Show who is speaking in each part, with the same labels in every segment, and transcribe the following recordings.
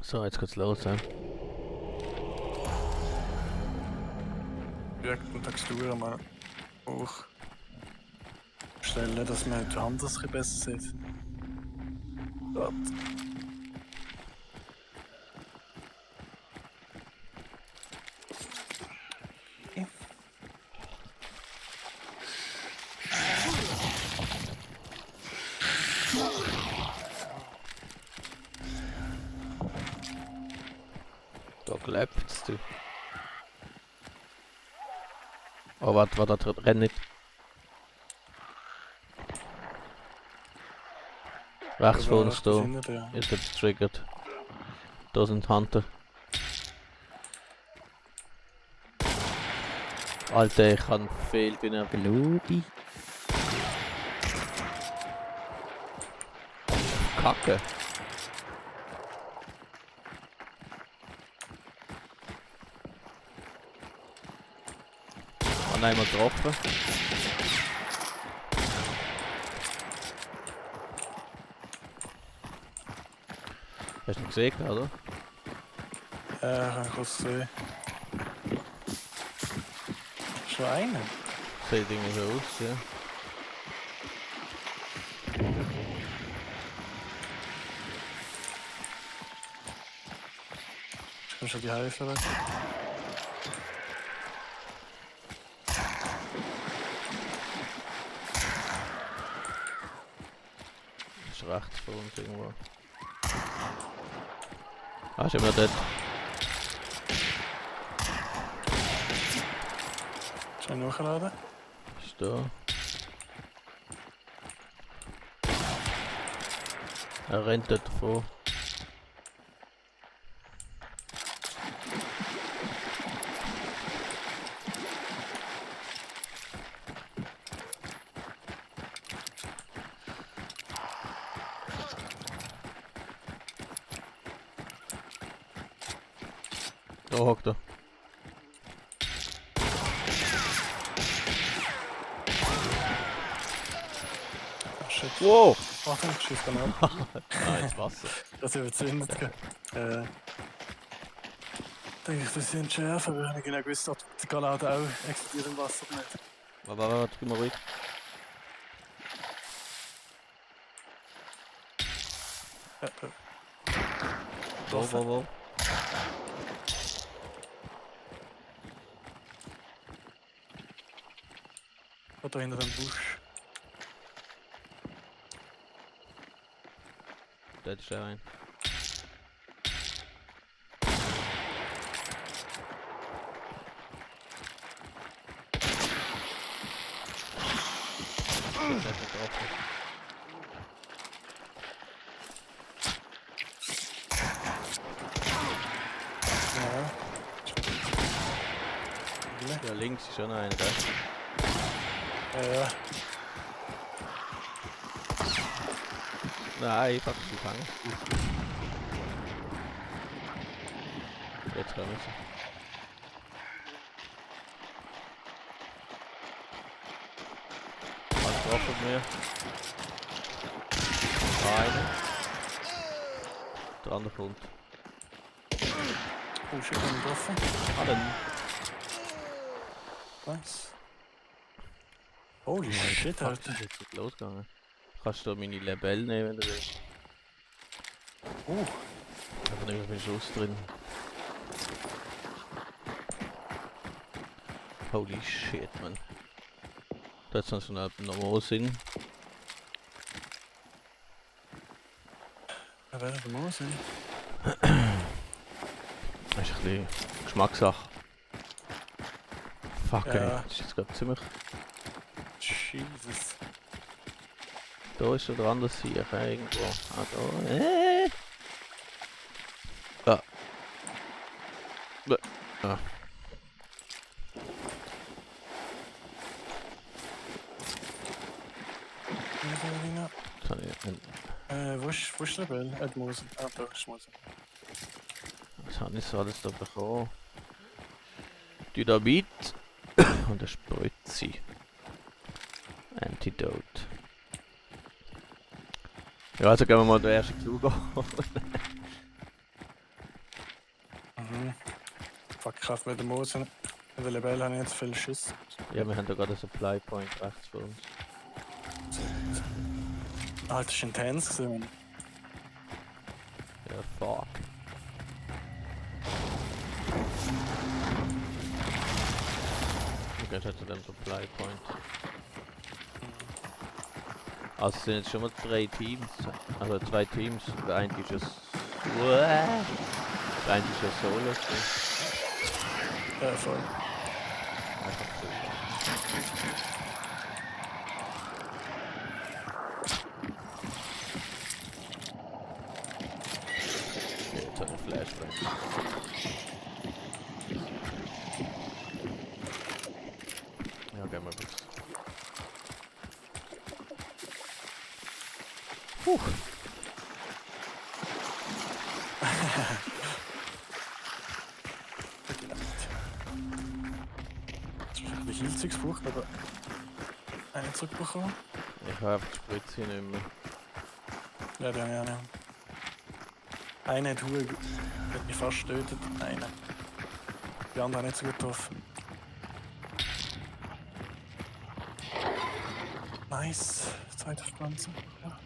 Speaker 1: So, jetzt geht's los. Ja.
Speaker 2: Direkt die Textur mal hochstellen, dass man die Hand ein bisschen besser sieht. Gott.
Speaker 1: Da klebt's, du. Oh, warte, da rennt nicht. Rechts vor uns da. Ist jetzt triggert. Da sind Hunter. Alter, ich kann viel bei einer Bludi. Kacke. Habe einmal getroffen. Hast du ihn gesehen, oder?
Speaker 2: Ja, ich kann kurz sehen. Schon einen?
Speaker 1: Sieht irgendwie so aus, ja.
Speaker 2: Ich kann schon die Hälfte weg.
Speaker 1: Ist rechts vor uns irgendwo. Ah, ist immer dort.
Speaker 2: Schnell nachladen.
Speaker 1: Ist da. Er rennt dort davor. Da hockt er.
Speaker 2: Oh shit.
Speaker 1: Wow!
Speaker 2: Warte, ich schieße dann ab.
Speaker 1: Ah, ins Wasser.
Speaker 2: Das überzündet. Denke ich, das sind Schärfe, aber ich habe nicht genau gewusst, ob die Galade auch explodiert im Wasser oder nicht.
Speaker 1: Warte, gib mal ruhig. Wo?
Speaker 2: Da hinter dem Busch.
Speaker 1: Dort ist er ein. Nicht getroffen.
Speaker 2: Ja.
Speaker 1: Ja, links ist schon einer, gell?
Speaker 2: Ja.
Speaker 1: Nein, einfach gefangen. Jetzt kommen sie. Alles getroffen von mir. Einer. Der andere kommt.
Speaker 2: Oh shit, ich habe ihn getroffen.
Speaker 1: Allen.
Speaker 2: Nice. Holy shit,
Speaker 1: Fuck,
Speaker 2: Alter.
Speaker 1: ist jetzt nicht losgegangen. Kannst du meine Labelle nehmen, wenn du willst. Aber nicht mehr Schuss drin. Holy shit, man. Das ist so ein normaler Sinn.
Speaker 2: Ja, wer der Moos sein?
Speaker 1: Das ist ein bisschen Geschmackssache. Fuck,
Speaker 2: Ja.
Speaker 1: ey. Das ist jetzt gerade ziemlich.
Speaker 2: Jesus.
Speaker 1: Da ist der andere hier irgendwo. Ah, da. Ah. Das habe ich nicht.
Speaker 2: Wo ist der Bell? Die Moos. Ah, da ist Moos.
Speaker 1: Was habe ich so alles da bekommen? Dynamit und eine Spritze. Antidote. Ja, also gehen wir mal den ersten Flug holen.
Speaker 2: Mhm. Fuck, ich kaufe mir den Moos. In der Lebel habe ich jetzt viel Schiss.
Speaker 1: Ja, wir haben da gerade einen Supply Point rechts vor uns.
Speaker 2: Alter, das ist intens gewesen.
Speaker 1: Ja, fuck. Wir gehen halt zu dem Supply Point. Also es sind jetzt schon mal 3 Teams. Also 2 Teams. Der eine ist es. Der eine ist ja Solo.
Speaker 2: Ja, voll.
Speaker 1: Einfach so. Okay, jetzt hat er Flashbang. Ja, gehen wir kurz. Puh.
Speaker 2: Ich habe ein Heilzeugs gebraucht, aber einen zurückbekommen.
Speaker 1: Ich habe die Spritze nicht mehr.
Speaker 2: Ja, die habe ich auch nicht. Einer hat mich fast getötet, einer. Die andere hat nicht so gut getroffen. Nice, zweite Pflanze. Ja.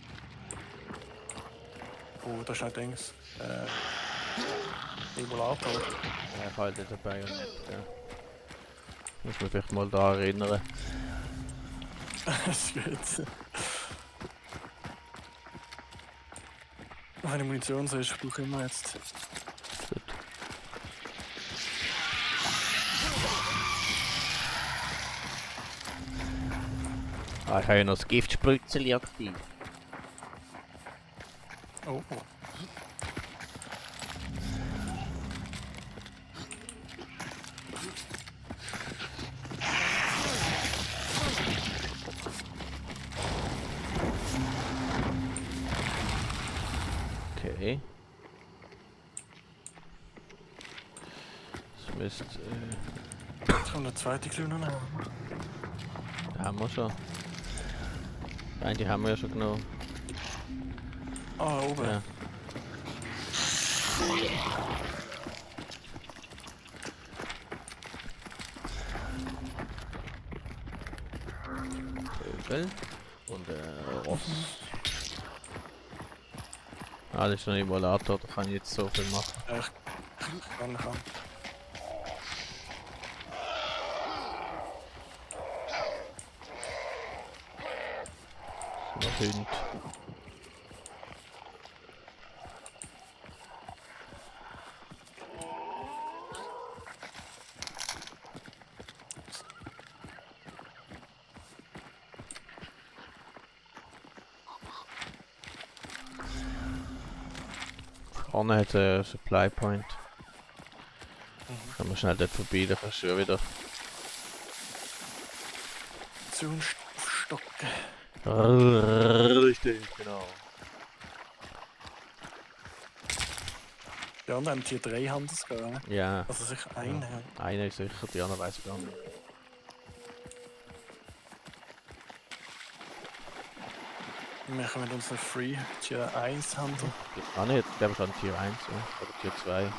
Speaker 2: Oh, da ist noch Dings. Emulator.
Speaker 1: Ja, ich halte dabei und nicht. Ja. Muss mich vielleicht mal da erinnern.
Speaker 2: Das ist gut. Wenn ich Munition sehe, ich brauche immer jetzt.
Speaker 1: Gut. Ah, ich habe ja noch das Giftspritzeli aktiv.
Speaker 2: Oh, oh.
Speaker 1: Okay. Das müsste.
Speaker 2: Jetzt kommt der zweite Kleine noch.
Speaker 1: Den haben wir schon. Nein, die haben wir ja schon genommen.
Speaker 2: Ah, oben.
Speaker 1: Ja. Vögel. Und Ross. Ah, das ist noch ein Emulator, da kann ich jetzt so viel machen.
Speaker 2: Ja, ich kann.
Speaker 1: Noch Hund. Vorne hat einen Supply Point. Können wir schnell dort vorbei, dann kannst du ja wieder.
Speaker 2: Aufstocken.
Speaker 1: Richtig, genau.
Speaker 2: Die anderen haben hier 3 Handelsgänger, ne?
Speaker 1: Ja,
Speaker 2: Also sicher einen. Ja.
Speaker 1: einer ist sicher, die andere weiß ich gar nicht.
Speaker 2: Wir können uns einen Free Tier 1 handeln.
Speaker 1: Ah ne, der war schon Tier 1, ja. Oder Tier 2.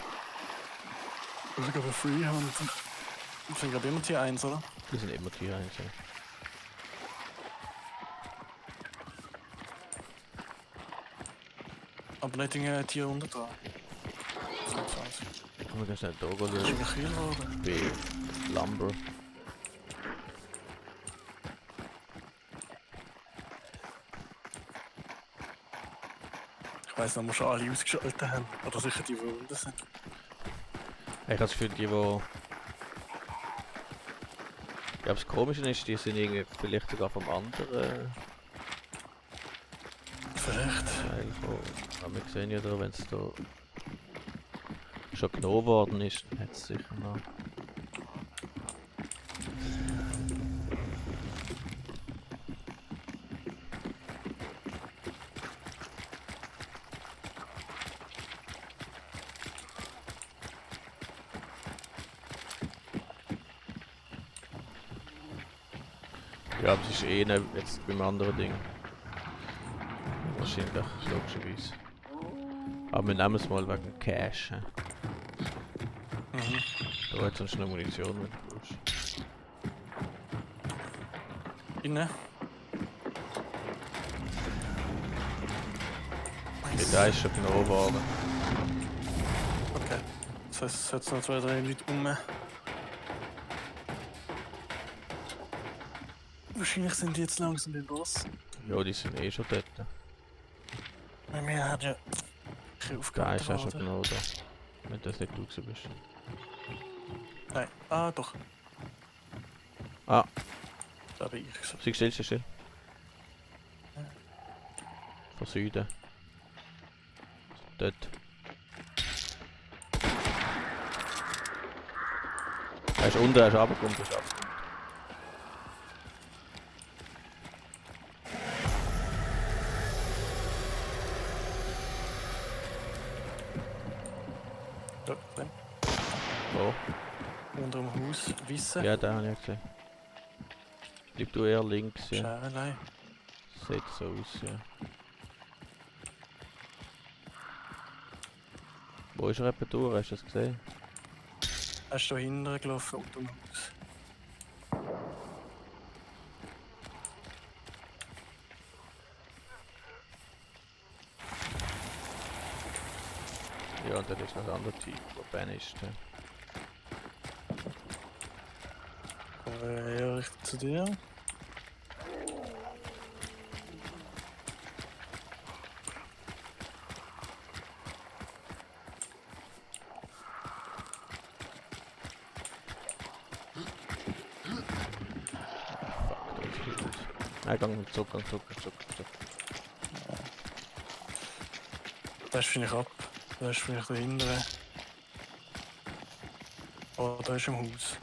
Speaker 2: Also sogar Free handeln. Ich finde gerade immer Tier 1, oder?
Speaker 1: Die sind immer Tier 1, ja.
Speaker 2: Aber nicht in Tier 100 dran. 25.
Speaker 1: Und wir gehen schnell da
Speaker 2: Das ist
Speaker 1: schauen.
Speaker 2: ein Kill geworden.
Speaker 1: Bei Lumber.
Speaker 2: Ich weiss noch, muss alle ausgeschaltet haben. Oder sicher die, die unten sind.
Speaker 1: Ich habe das Gefühl, die, wo. Ja, das Komische ist, die sind irgendwie vielleicht sogar vom anderen
Speaker 2: Vielleicht.
Speaker 1: Teil von. Aber wir sehen ja da, wenn es da schon genommen worden ist, dann hat es sicher noch. Ja, aber es ist eh nicht jetzt beim anderen Ding. Wahrscheinlich, logischerweise. Aber wir nehmen es mal wegen Cash.
Speaker 2: Mhm.
Speaker 1: Da hat sonst noch Munition, wenn du brauchst.
Speaker 2: Innen.
Speaker 1: Ja, da ist schon genau geworden.
Speaker 2: Okay. Das heißt, es hat noch 2, 3 Leute rum. Wahrscheinlich sind die jetzt langsam beim Boss.
Speaker 1: Ja, die sind eh schon dort.
Speaker 2: Weil wir haben ja
Speaker 1: Da
Speaker 2: keine Aufgabe
Speaker 1: ist auch schon
Speaker 2: gerade.
Speaker 1: genau da. Wenn das nicht du gewesen bist.
Speaker 2: Nein. Ah, doch.
Speaker 1: Ah,
Speaker 2: Da bin ich gesagt.
Speaker 1: still. Von Süden. Dort. Er ist unten, er ist runtergekommen, er ist runtergekommen.
Speaker 2: Da, drin.
Speaker 1: Oh,
Speaker 2: Unter dem Haus. Wissen.
Speaker 1: ja, den habe ich gesehen. Bleib du eher links, ja.
Speaker 2: Scherlei.
Speaker 1: Sieht so aus, ja. Wo ist er etwa durch? Hast du das gesehen?
Speaker 2: Er ist da hinten gelaufen unter dem Haus.
Speaker 1: Ja, und dann ist noch ein anderer Typ, der banished. Ja.
Speaker 2: Ja, richtig zu dir.
Speaker 1: Fuck, da ist viel los. Nein, gang zurück.
Speaker 2: Da ist vielleicht ab. Da ist vielleicht dahinter. Oh, da ist im Haus.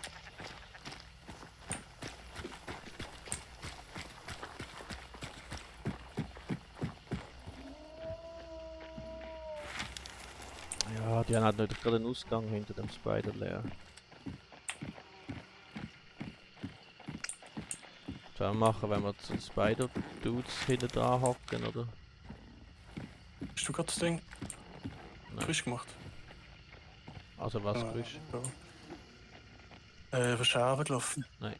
Speaker 1: Ja, die haben halt nicht gerade einen Ausgang hinter dem Spider leer. Was wollen wir machen, wenn wir zu den Spider-Dudes hinten dran hocken, oder?
Speaker 2: Hast du gerade das Ding
Speaker 1: Nein.
Speaker 2: frisch gemacht?
Speaker 1: Also was frisch?
Speaker 2: Ja. Verschärfen gelaufen.
Speaker 1: Nein.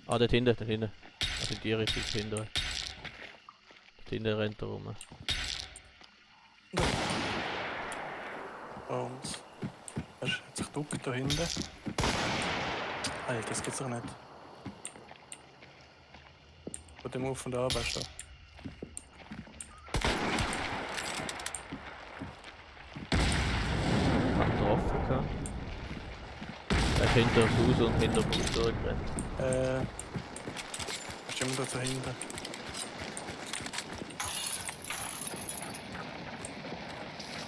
Speaker 1: Ah, dort hinten. Also in die Richtung hinten. Dort hinten rennt er rum.
Speaker 2: Und er hat sich duckt da hinten. Hey, das gibt's doch nicht. Von dem Auf und ab hast du.
Speaker 1: Hat getroffen gehabt. Er ist hinter das Haus und hinter dem Haus durchgerannt.
Speaker 2: Ist immer da hinten.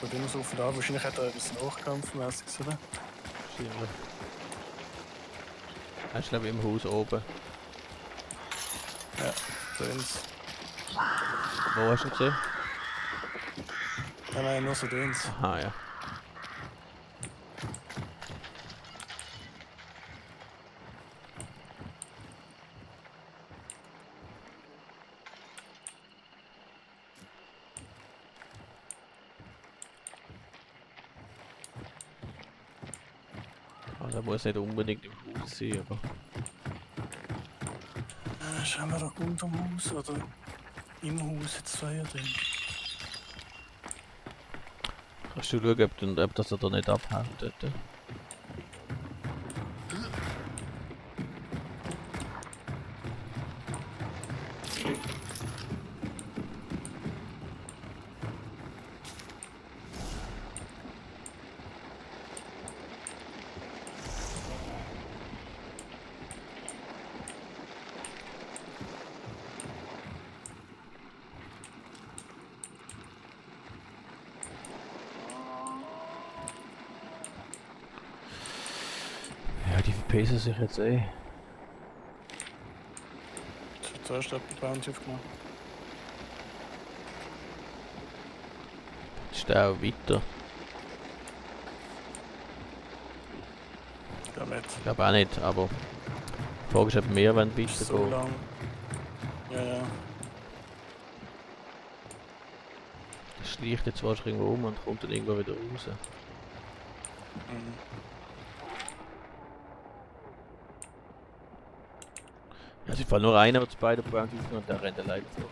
Speaker 2: Von dem Auf und ab. Wahrscheinlich hat er etwas Nachkampfmäßiges, oder?
Speaker 1: Wahrscheinlich. Er ist glaube ich im Haus oben.
Speaker 2: Ja, da ist
Speaker 1: Wo hast du ihn gesehen?
Speaker 2: Nein, nur so dünns.
Speaker 1: Aha, ja. Also er muss nicht unbedingt im Haus sein, aber...
Speaker 2: Schauen wir doch unter dem Haus oder im Haus jetzt Feuer drin.
Speaker 1: Kannst du schauen, ob das er da nicht abhält dort? Ja, die verpesen sich jetzt eh.
Speaker 2: Zuerst hat die Bounty aufgenommen.
Speaker 1: Ist der auch weiter?
Speaker 2: Ja, nicht.
Speaker 1: Ich glaube auch nicht, aber... Die Frage ist, ob wir weitergehen
Speaker 2: So
Speaker 1: wollen.
Speaker 2: lang. Ja.
Speaker 1: Das schleicht jetzt wahrscheinlich irgendwo um und kommt dann irgendwo wieder raus.
Speaker 2: Mhm.
Speaker 1: Ja, es war nur einer, der zu beiden Bounties und der rennt allein so.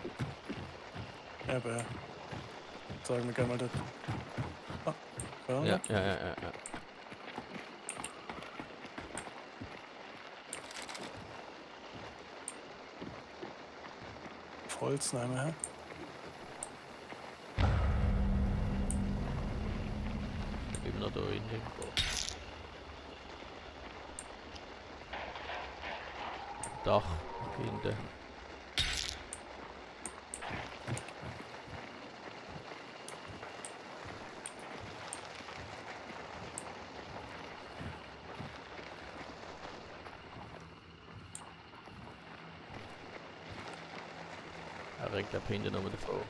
Speaker 2: Ja, aber sagen wir gerne mal dort. Ah, so,
Speaker 1: Ja, ja.
Speaker 2: Holz nehmen wir.
Speaker 1: Ich bin noch da in dem Dach hinten. Er rennt glaube hinten noch davor.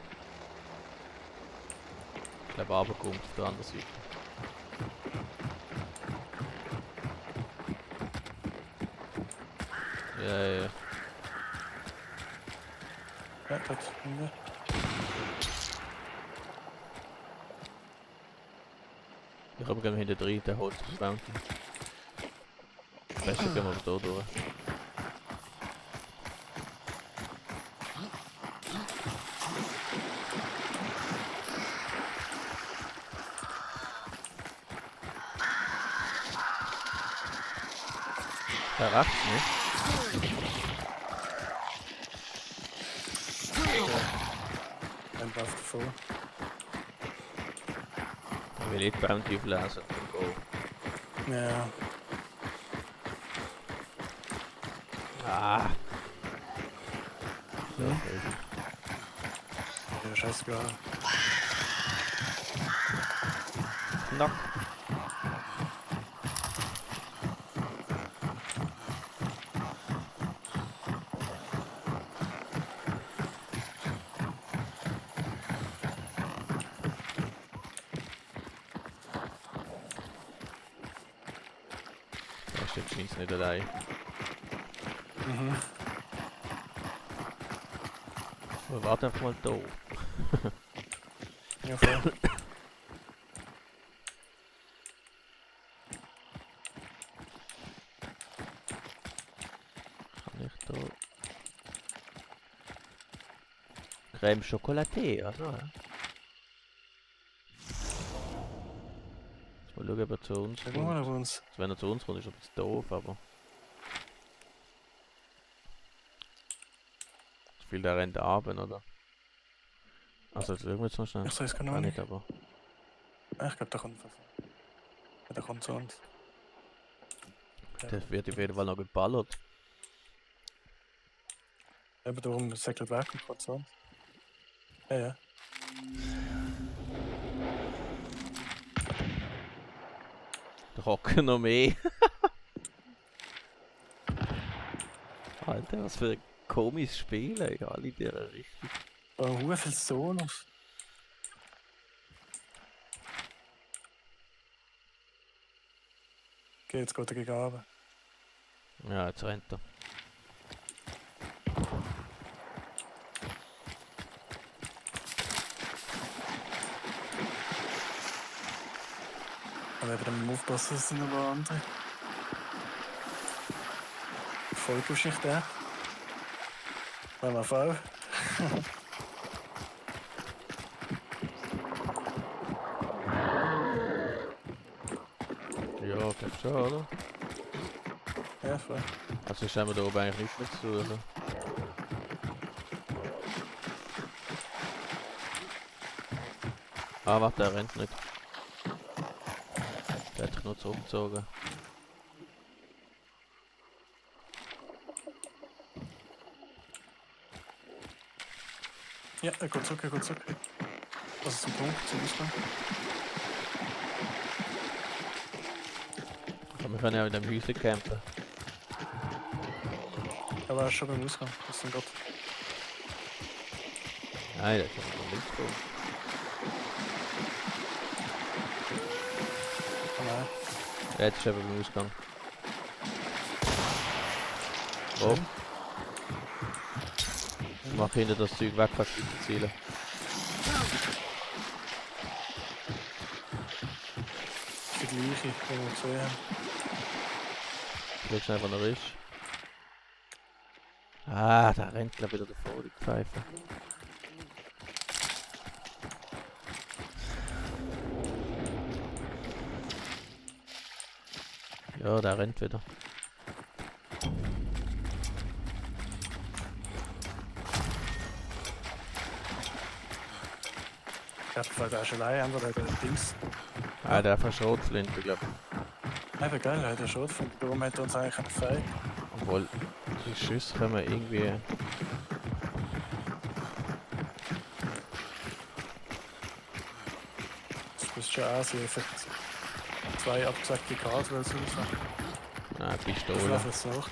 Speaker 1: Ich glaube runterkommt auf der anderen Seite. Ja.
Speaker 2: Ja, dort hinten.
Speaker 1: Ich habe gerne hinten drin, der holt das Bounty. Besser gehen wir da durch. Da rechts, ne?
Speaker 2: Ein Buff davor.
Speaker 1: Da will ich die Bounty auflesen. Oh.
Speaker 2: Ja,
Speaker 1: Ah! So,
Speaker 2: Hm?
Speaker 1: crazy.
Speaker 2: ja, scheißegal.
Speaker 1: Knock. Da ist jetzt Scheiss nicht allein.
Speaker 2: Mhm.
Speaker 1: Aber warte einfach mal da.
Speaker 2: Ja, voll.
Speaker 1: Kann ich da... Crème Chocolatée, also ja. Jetzt mal schauen, ob er zu uns
Speaker 2: Schauen wir mal
Speaker 1: kommt.
Speaker 2: auf uns.
Speaker 1: Also wenn er zu uns kommt, ist er ein bisschen doof, aber... Das Spiel der rennt abend, oder? Also jetzt schauen wir jetzt noch schnell.
Speaker 2: Ich sehe es gar
Speaker 1: Kann
Speaker 2: nicht.
Speaker 1: nicht, aber...
Speaker 2: Ah, ich glaube, der kommt was. Ja, der kommt zu uns.
Speaker 1: Das wird auf jeden Fall noch geballert.
Speaker 2: Eben darum säckelt weg und kommt zu uns. Ja, ja.
Speaker 1: Da hocken noch mehr. Alter, was für ein komisches Spiel, ey. Alle in dieser Richtung.
Speaker 2: Oh, viel Sonos. Okay, jetzt geht er gegen Abend.
Speaker 1: Ja, jetzt rennt er.
Speaker 2: Aber eben am Aufpassen, es sind noch andere. Vollgeschichte. Wenn man faul.
Speaker 1: Ja, glaub schon, oder?
Speaker 2: Ja, voll.
Speaker 1: Also ist haben wir da oben eigentlich nichts mehr zu tun, oder? Ah, warte, der rennt nicht. Der hat sich nur zurückgezogen.
Speaker 2: Ja, er geht zurück, er geht zurück. Also zum Punkt, zum Ausgang.
Speaker 1: Aber wir können ja in dem Häuschen campen.
Speaker 2: Aber er ist schon beim Ausgang. Das ist dann Gott.
Speaker 1: Nein, der ist ja von links gekommen.
Speaker 2: Oh nein.
Speaker 1: Ja, jetzt ist er beim Ausgang. Oh, mach hinter das Zeug weg, kannst du die Ziele.
Speaker 2: Ich gleiche, die wir gesehen haben.
Speaker 1: Schau schnell, wo er ist. Ah, da rennt glaube ich wieder davor, die Pfeife. Ja, der rennt wieder.
Speaker 2: Ich glaube, der ist allein, einfach der Dings.
Speaker 1: Ah, der hat eine Schrotflinte, glaube ich.
Speaker 2: Eben geil, er hat ja schon gefunden. Darum hat er uns eigentlich gefällt.
Speaker 1: Obwohl, die Schüsse können wir irgendwie...
Speaker 2: Das bist schon ansehen. Vielleicht 2 abgesackte Cardwells raus.
Speaker 1: Ah,
Speaker 2: Das
Speaker 1: Pistole.
Speaker 2: darf jetzt noch.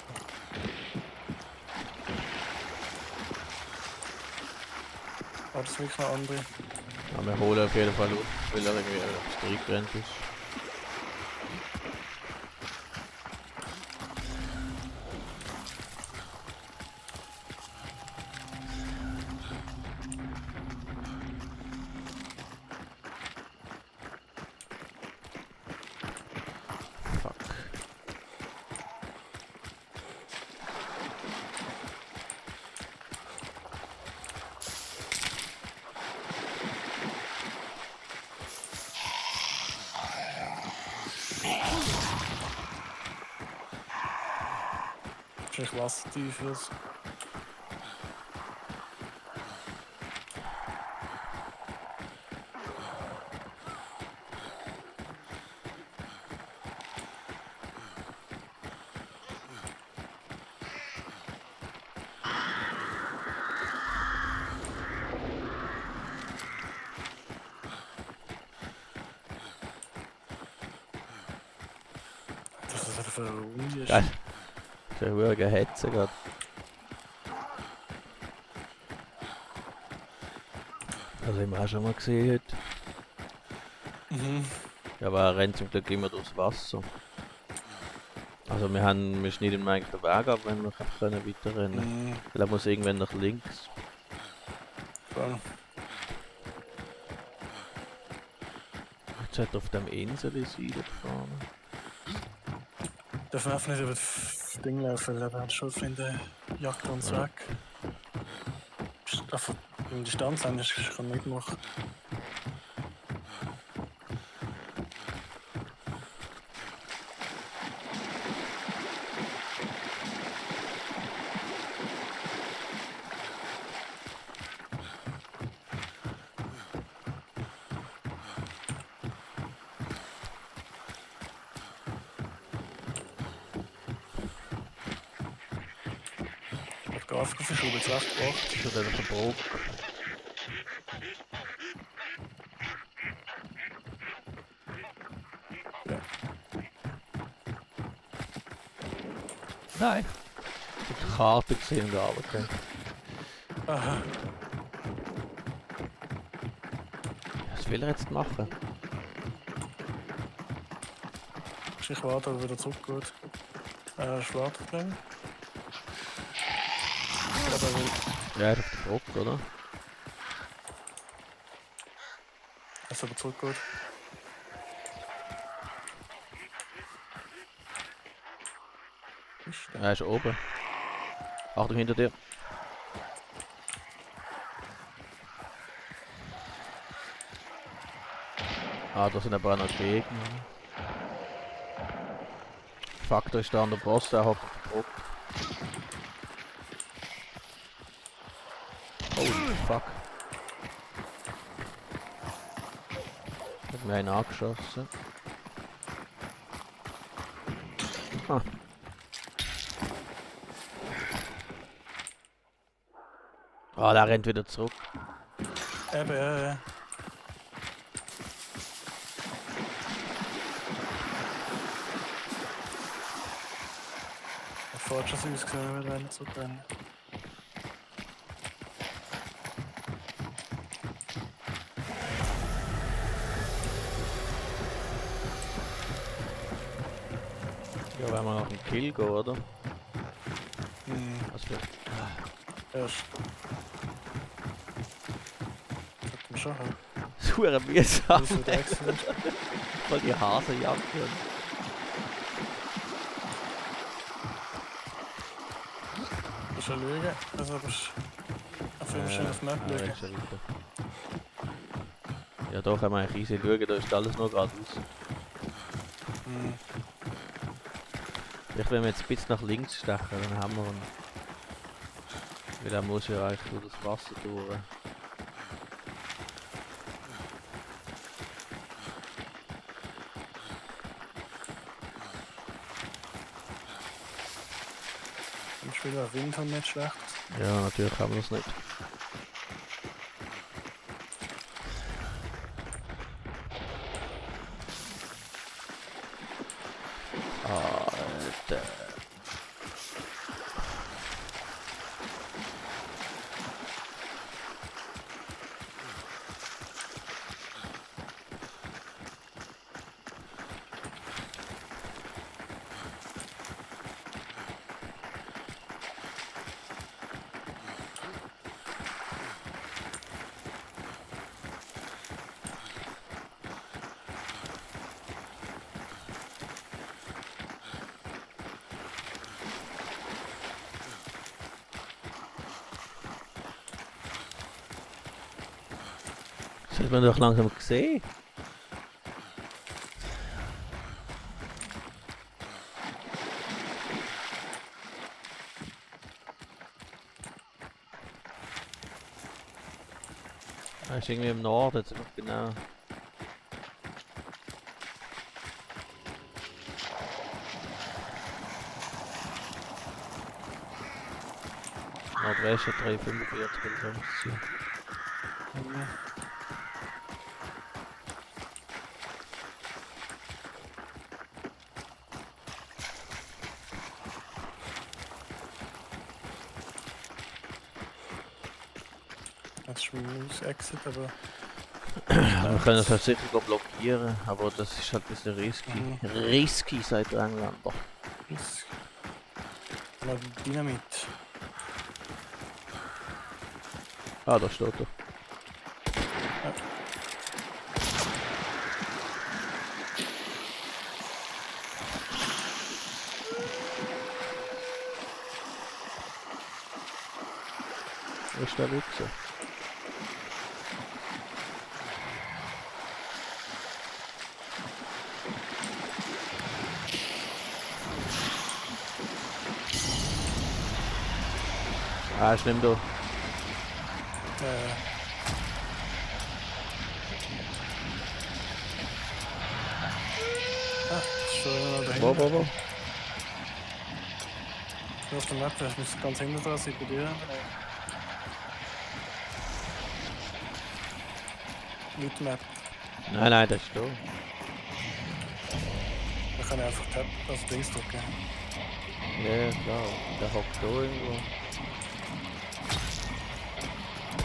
Speaker 2: War das wirklich noch andere?
Speaker 1: Ja, wir holen auf jeden Fall auf, weil er irgendwie aufs Krieg gerannt ist. Fuck.
Speaker 2: Wahrscheinlich wassertief ist. Das ist für eine Runde.
Speaker 1: Geil. Das ist eine hohe Hetze gerade. Das haben wir auch schon mal gesehen heute.
Speaker 2: Mhm.
Speaker 1: Ja, aber er rennt zum Glück immer durchs Wasser. Also wir schneiden ihm eigentlich den Weg ab, wenn wir können weiterrennen.
Speaker 2: Mhm.
Speaker 1: Weil er muss irgendwann nach links.
Speaker 2: Voll.
Speaker 1: Jetzt hat er auf dem Insel sein da vorne.
Speaker 2: Darf man einfach nicht über das Ding laufen, weil er schon finden, jagt uns
Speaker 1: Ja.
Speaker 2: weg. Einfach in Distanz sein, das kann nicht machen. Ich habe Grafik verschoben, jetzt recht gebracht.
Speaker 1: Ist er dann Bruck?
Speaker 2: Ja.
Speaker 1: Nein. Ich habe die Karte gesehen und gearbeitet.
Speaker 2: Aha.
Speaker 1: Was will er jetzt machen?
Speaker 2: Ich warte, ob er wieder zurückgeht. Schwarz bleiben. Ich glaube, er will.
Speaker 1: Ja, er ist auf der Bruck, oder?
Speaker 2: Dass er wieder zurückgeht. Ist der?
Speaker 1: Er ist oben. Achtung hinter dir. Ah, da sind aber auch noch Gegner. Fuck, da ist da an der Boss, der hockt auf der Bruck. Holy fuck. Hat mir einen angeschossen. Ah. Ah, der rennt wieder zurück.
Speaker 2: Eben, ja. Hat vorher schon so ausgesehen, wenn er zurückrennen.
Speaker 1: Ja, wenn wir nach dem Kill gehen, oder?
Speaker 2: Hm,
Speaker 1: Was wird?
Speaker 2: erst. Sollten wir schon haben.
Speaker 1: ist hure mühsam.
Speaker 2: Das wird excellent.
Speaker 1: Voll die Hasenjagd.
Speaker 2: Das ist eine Lüge. Also, aber auf jeden Fall auf die Map schauen.
Speaker 1: schon weiter. Ja, da kann man eigentlich easy schauen, da ist alles noch geradeaus.
Speaker 2: Hm.
Speaker 1: Vielleicht wenn wir jetzt ein bisschen nach links stechen, dann haben wir einen... Weil da muss ja eigentlich nur das Wasser durch.
Speaker 2: Im Spiel der Wind haben nicht schlecht.
Speaker 1: Ja, natürlich haben wir das nicht. Alter. Das hat man doch langsam gesehen. Er ist irgendwie im Norden, jetzt noch genau. Nordwest 345 oder so muss es sein.
Speaker 2: Das ist Reuse Exit, aber.
Speaker 1: Wir können das halt sicher blockieren, aber das ist halt ein bisschen risky.
Speaker 2: Mhm.
Speaker 1: Risky, sagt der Engländer.
Speaker 2: Ist. Mal Dynamit.
Speaker 1: Ah, da steht er. Wo ist der Wichser? Ah, ist nicht da.
Speaker 2: Ist schon immer noch dahinter.
Speaker 1: Wo?
Speaker 2: Auf der Map, ich muss ganz hinten dran sein bei dir. Nicht Map.
Speaker 1: Nein, das ist da.
Speaker 2: Da kann ich einfach tappen, also Dings drücken.
Speaker 1: Ja, klar. Der hockt da irgendwo.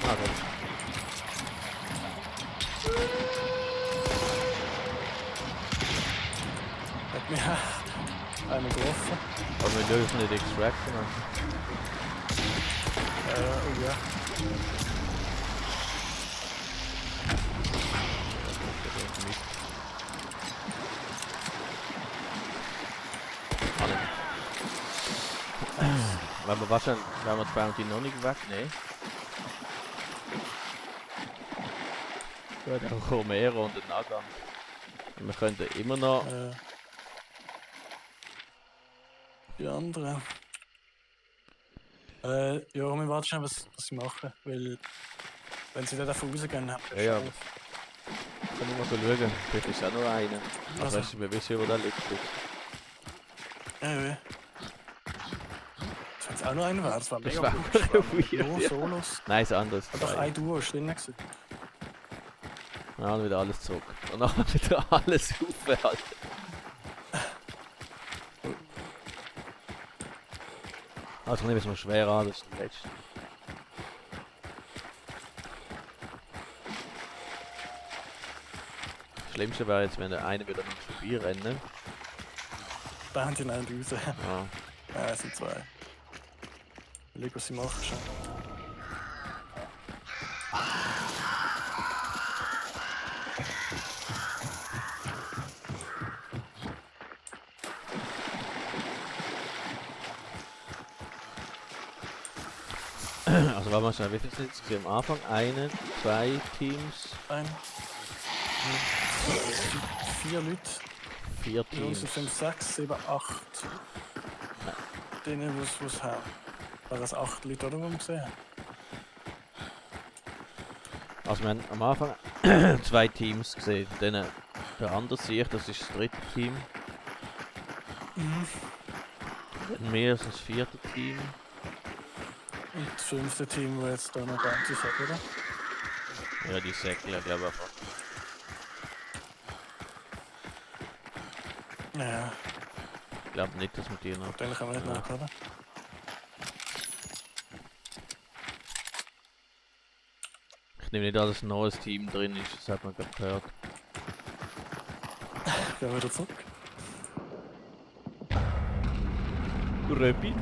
Speaker 1: Ah, da.
Speaker 2: Hat mich einer getroffen.
Speaker 1: Aber wir dürfen nicht extracten.
Speaker 2: Oh ja.
Speaker 1: Wenn wir wahrscheinlich, wenn wir die Bounty noch nicht wegnehmen. Ja, dann kommen wir und den Nagan. Wir könnten immer noch.
Speaker 2: Die anderen. Ja, wir warten schon, was sie machen. Weil, wenn sie da davon rausgehen, haben wir
Speaker 1: Ja,
Speaker 2: Chance.
Speaker 1: Kann ich mal schauen. Vielleicht ist auch noch einer.
Speaker 2: Also.
Speaker 1: Also, wir wissen, wo der liegt.
Speaker 2: Ja. Das jetzt auch noch einer wäre, das war
Speaker 1: Das
Speaker 2: mega
Speaker 1: wär
Speaker 2: gut. Das war
Speaker 1: weird,
Speaker 2: nur
Speaker 1: ja.
Speaker 2: Solos.
Speaker 1: Nein, ist anders.
Speaker 2: Hat doch ein Duo ist drin gewesen.
Speaker 1: Und dann wieder alles zurück. Und dann wieder alles aufhalten. Also nehmen wir es mal schwer an, das ist der letzte. Das Schlimmste wäre jetzt, wenn der eine wieder noch vorbei rennen.
Speaker 2: Da haben die einen raus.
Speaker 1: Ja.
Speaker 2: Ja, es sind zwei. Schau, was sie machen schon.
Speaker 1: Also war mal schnell, wie viel sind es am Anfang? Eine, zwei Teams,
Speaker 2: Ein. 4 Leute.
Speaker 1: 4
Speaker 2: Jungs,
Speaker 1: Teams.
Speaker 2: 5, 6, 7, 8. Denen, was haben. War das 8 Leute, oder, die wir gesehen haben?
Speaker 1: Also wir haben am Anfang 2 Teams gesehen. Dann der andere sehe ich, das ist das dritte Team. Dann mehr als das vierte Team.
Speaker 2: Und das 5. Team, das jetzt da noch ganz ist, oder?
Speaker 1: Ja, die Säckler, glaube ich einfach.
Speaker 2: Ja,
Speaker 1: Ich glaube nicht, dass wir die noch...
Speaker 2: den können wir nicht
Speaker 1: Ja.
Speaker 2: nach, oder?
Speaker 1: Ich nehme nicht an, dass ein neues Team drin ist, das hat man gerade gehört.
Speaker 2: Gehen wir wieder zurück.
Speaker 1: Röpin.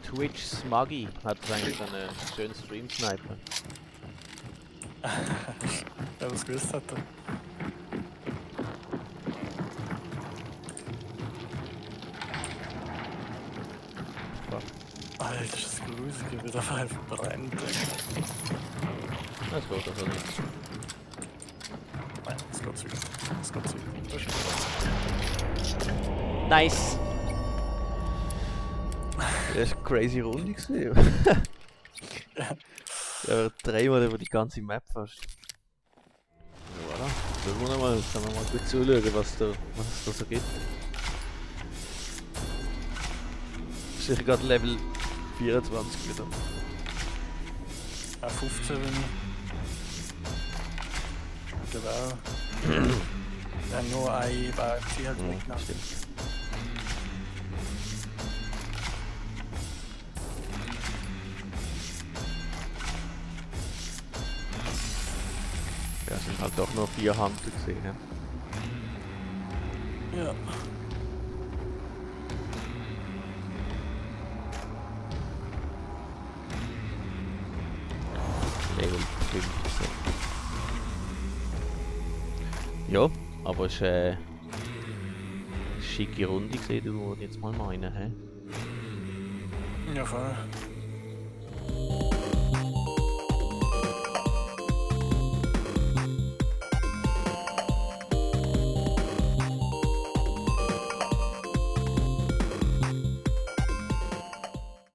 Speaker 1: Twitch Smuggy hat eigentlich einen schönen Stream-Sniper.
Speaker 2: Wer das gewusst hat. Alter, ist das gruselig, wie der einfach brennt.
Speaker 1: Das geht also nicht.
Speaker 2: Nein, das geht wieder. Das geht wieder. Das ist gut.
Speaker 1: Nice! Das ist eine crazy Runde gesehen. Ja, dreimal über die ganze Map fast. Ja, voilà. Schauen wir mal, können wir mal gut zuschauen, was es da so gibt. Ist sicher gerade Level 24 wieder.
Speaker 2: Auch 15, wenn ich. Genau. Wir haben nur ein Ziel halt mitgenommen.
Speaker 1: Stimmt. Ja, es sind halt doch nur 4 Hunter gesehen. Ja.
Speaker 2: Ja.
Speaker 1: Level 15. Ja, aber es ist eine schicke Runde gesehen, die wir jetzt mal meinen. He?
Speaker 2: Ja, voll.